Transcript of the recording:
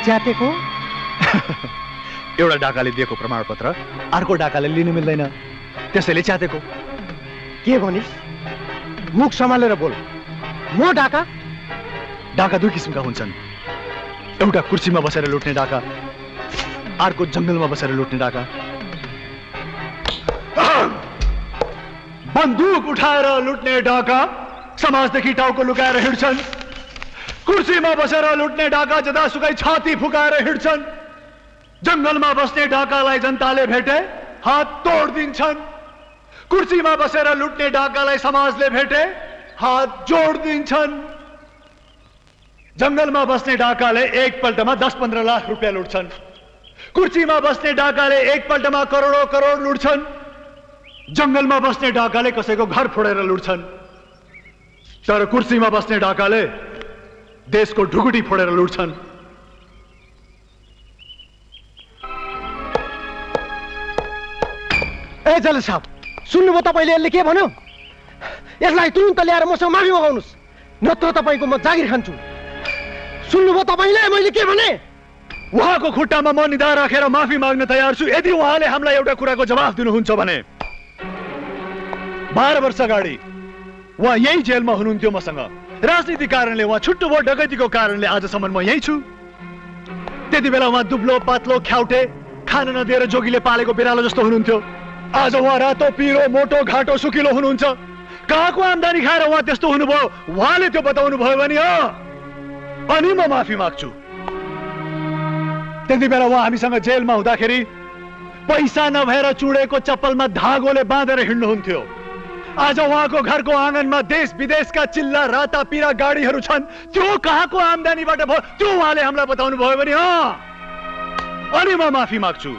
च्यातेको एउटा डाकाले दिएको प्रमाणपत्र अर्को डाकाले लिनु मिल्दैन, त्यसैले च्यातेको। के भनिस्? मुख सम्हालेर बोल। म डाका? डाका दुई किसिमका हुन्छन्, एउटा कुर्सीमा बसेर लुट्ने डाका, अर्को जंगलमा बसेर लुट्ने डाका। बन्दुक उठाएर लुट्ने डाका समाजदेखि टाउको लुकाएर हिँड्छन्, कुर्सीमा बसेर लुट्ने डाका जतासुकै छाती फुकाएर हिँड्छन्, जंगलमा बस्ने डाकालाई जनताले भेटे हात तोडिदिन्छन्, कुर्सीमा बसेर लुट्ने डाकालाई समाजले भेटे हात जोडिदिन्छन्। जंगलमा बस्ने डाकाले एकपल्टमा 10-15 लाख रुपियाँ लुट्छन्, कुर्सीमा बस्ने डाकाले एकपल्टमा करोडौं करोड लुट्छन्, जंगलमा बस्ने डाकाले कसैको घर फोडेर लुट्छन्, तर कुर्सीमा बस्ने डाकाले देशको ढुकुटी फोडेर लुट्छन्। ए जल साहब, सुन्नुभयो तपाईले यसले के भन्यो? यसलाई तुरुन्त ल्याएर मसँग माफी मगाउनुस्, नत्र तपाईको म जागिर खान्छु। सुन्नुभयो तपाईले मैले के भने? उहाँको खुट्टामा म निधा राखेर माफी माग्न तयार छु यदि उहाँले हामीलाई एउटा कुराको जवाफ दिनुहुन्छ भने। 12 वर्ष अगाडि उहाँ यही जेलमा हुनुहुन्थ्यो मसँग, राजनीतिक कारणले उहाँ छुट्टो भयो, डकैतीको कारणले आजसम्म म यही छु। त्यति बेला उहाँ दुब्लो पातलो ख्याउटे, खान नदिएर जोगीले पालेको बिरालो जस्तो हुनुहुन्थ्यो। आज उहाँ रातो पिरो मोटो घाटो सुकिलो हुनुहुन्छ। कहाँको आम्दानी खाएर उहाँ त्यस्तो हुनुभयो, उहाँले त्यो बताउनु भयो भने अनि म माफी माग्छु। त्यति बेला उहाँ हामीसँग जेलमा हुँदाखेरि पैसा नभएर चुडेको चप्पलमा धागोले बाँधेर हिँड्नुहुन्थ्यो। आज उहाँको घरको आँगनमा देश विदेशका चिल्ला राता पिरा गाडीहरू छन्। त्यो कहाँको आम्दानीबाट भयो त्यो उहाँले हामीलाई बताउनु भयो भने अनि म माफी माग्छु।